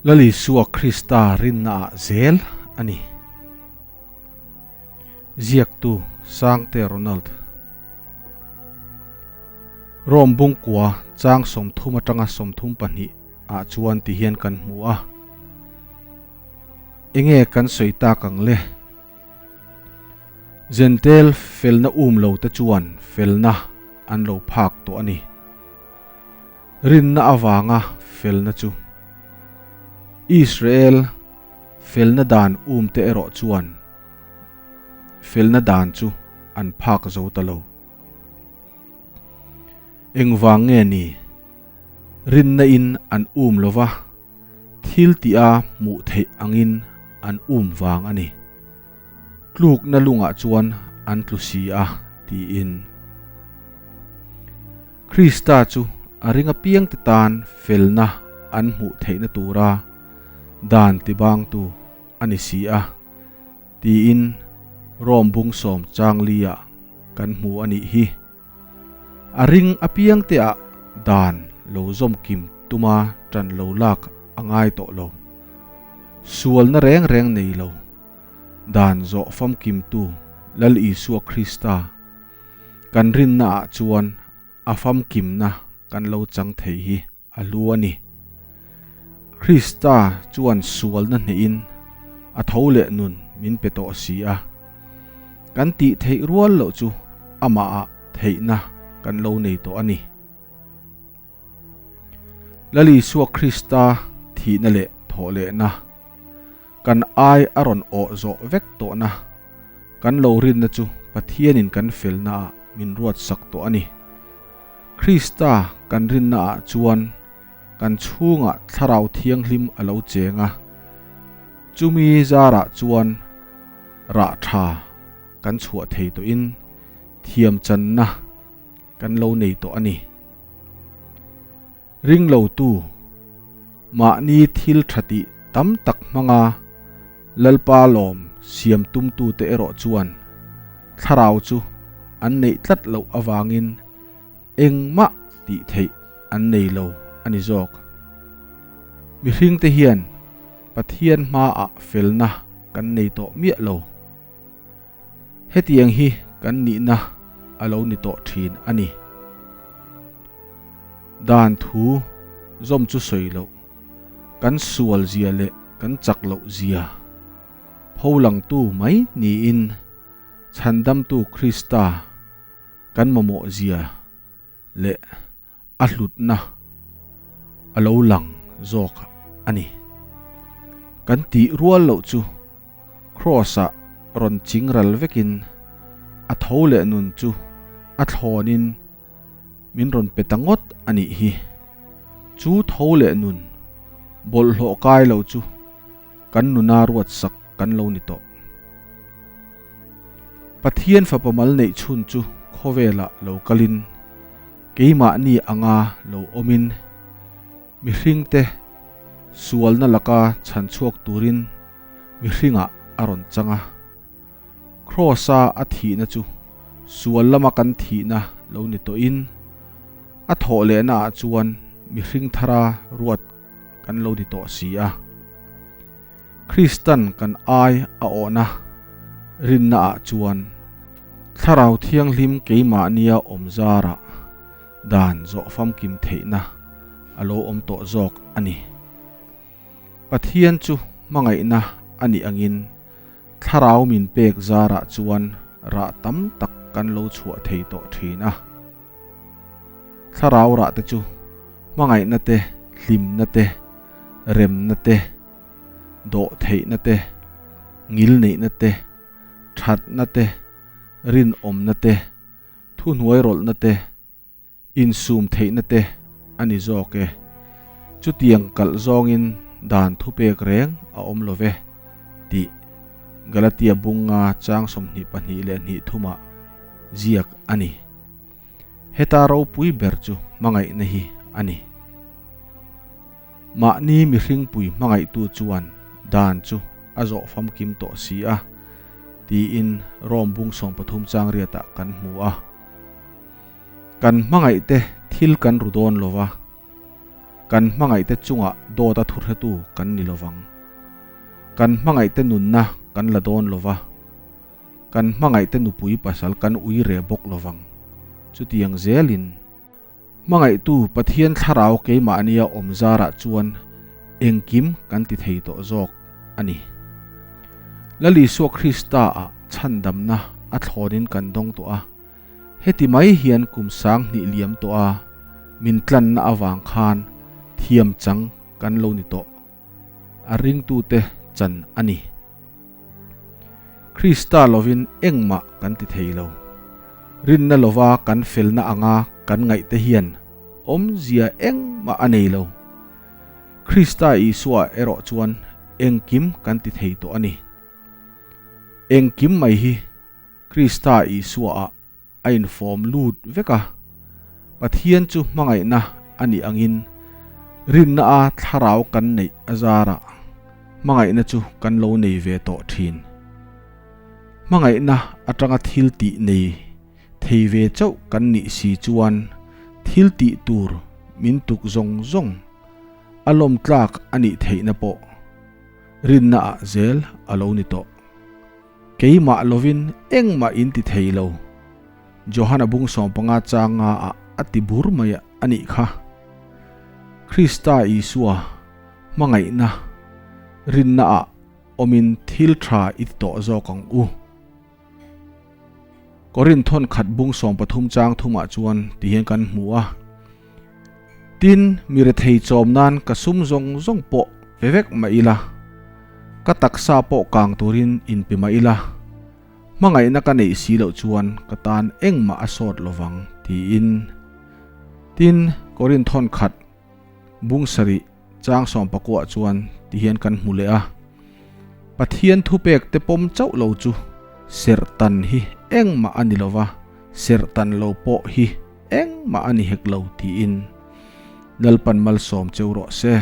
Lal Isua Krista rinnaah zel a ni. Ziaktu Sangte Ronald. Rome bungkua chang 30 atanga 32 ah chuan ti hian kan hmu a. Enge kan sawi tak ang le? Jentail felna um lo te chuan felna an lo phak tawh a ni. Rinna avanga felna chu Israel felna dan um te erawh chuan felna dan chu an phak zo ta lo. Engvang nge ni? Rinna in an um lova, thil tih a hmuh theih angin an um vang a ni. Tlukna lungah chuan an tlu si a, tiin. Krista chu a ring apiangte tan felna an hmuh theihna tura dan tibangtu a ni si a, tiin Rom bung sawm changli-ah kan hmu a nih hi. A ring apiangteah dan lo zawm kim tuma tan lo lak a ngai tawh lo. Sualna reng reng nei lo, dan zawh famkimtu Lal Isua Krista kan rinnaah chuan a famkimna kan lo chang thei hi a hlu a ni. Krista chuan sualna hnehin a tho leh nun min pe tawh si a, kan tih theih rual loh chu amahah theihna kan lo nei tawh a ni. Lal Isua Krista thihna leh thawhlehna kan ai a rawn awh zawh vek tawhna kan lo rinna chu Pathianin kan felnaah min ruatsak tawh a ni. Krista kan rinnaah chuan kan chhungah Thlarau Thianghlim a lo cheng a, chumi zarah chuan rah tha kan chhuah thei tawhin thiamchanna kan lo nei tawh a ni. Ringlotu, mahni thil tha tih tam tak hmanga Lalpa lawm siam tumtute erawh chuan thlarau chu an neih tlat loh avangin engmah tih theih an nei lo a ni zawk. Mihringte hian Pathian hmaah felna kan nei tawh miah lo. Hetiang hi kan nihna a lo ni tawh thin a ni. Dan thu zawm chu sawi loh, kan sual zia leh kan chak loh zia pholangtu mai niin Chhandamtu Krista kan mamawh zia leh a hlutna a lo lang zawk a ni. Kan tih rual loh chu Kraws-ah rawn ching ral vekin a tho leh nun chu a thlawnin min rawn pe ta ngawt a nih hi. Chu tho leh nun bawlhhlawh kai lo chu kan nuna ruatsak kan lo ni tawh. Pathian fapa mal neih chhun chu khawvelah lo kalin keimahni anga lo awmin mihringte sualna laka chhan chhuak turin mihringah a rawn chang a. Kraws-a a thihna chu sual lama kan thihna lo ni tawhin a thawh lehnaah chuan mihring thara ruat kan lo ni tawh si a. Kristan kan ai a awhna rinnaah chuan Thlarau Thianghlim keimahnia awm zarah dan zawh famkim theihna a lo awm tawh zawk a ni. Pathian chu hmangaihna a nih angin Thlarau min pek zarah chuan rah tam tak kan lo chhuah thei tawh thin a. Thlarau rah te chu hmangaihna te, hlimna te, remna te, dawhtheihna te, ngilneihna te, thatna te, rinawmna te, thuhnuairawlhna te, insum theihna te a ni zawk e. Chutiang kalh zawngin dan thupek reng a awm lo ve tih Galatia bunga chang 22 leh hnih thumah ziak a ni. Heta ropui ber chu hmangaihna hi a ni. Mahni mihringpui hmangaihtu chuan dan chu a zawh famkim tawh si a, tiin Rom bung 13 chang riatah kan hmu a. Kan hmangaihte thil kan ru dawn lo va, kan hmangaihte chungah dawta thuhretu kan ni lovang. Kan hmangaihte nunna kan la dawn lova, kan hmangaihte nupui pasal kan ui reh bawk lovang. Chutiang zelin. Hmangaihtu Pathian thlarau keimahnia awm zarah chuan engkim kan ti thei tawh zawk a ni. Lal Isua Krista-ah chhandamna a thlawnin kan dawng tawh a, heti mai hian kum 2000 liam tawh a min tlanna avang khan thiam chang kan lo ni tawh a ringtute chan a ni. Krista lovin engmah kan ti thei lo. Rinna lova kan felna anga kan ngaihte hian awmzia engmah a nei lo. Krista Isua erawh chuan engkim kan ti thei tawh a ni. Engkim mai hi Krista Isuaah a infawm lut vek a, Pathian chu hmangaihna a nih angin rinna a thlarau kan neih a zarah hmangaihna chu kan lo nei ve tawh thin. Hmangaihna atanga thil tih nei thei ve chauh kan nih si chuan thil tih tur min tuk zawng zawng a lawm tlak a nih theihna pawh rinna ah zel a lo ni tawh. Keimah lovin engmah in ti thei lo. Johana bung 15 changa ah a ti bur mai a nih kha. Krista Isua hmangaihna rinna ah awmin thil tha i ti tawh zawk ang u. Korinthon khat bung 13 chang thumah chuan ti hian kan hmu a. Tin, mi rethei chawm nan ka sum zawng zawng pawh pe vek mah ila, ka taksa pawh kang turin inpe mah ila, hmangaihna ka neih si loh chuan ka tan engmah a sawt lovang tiin. Tin, Korinthon khat bung 7 chang 19 chuan ti hian kan hmu leh a, Pathian thupek te pawm chauh lo chu serhtan hi engmah a ni lova, serhtan lo pawh hi engmah a ni hek lo tiin Lalpan malsawm cheu rawh se.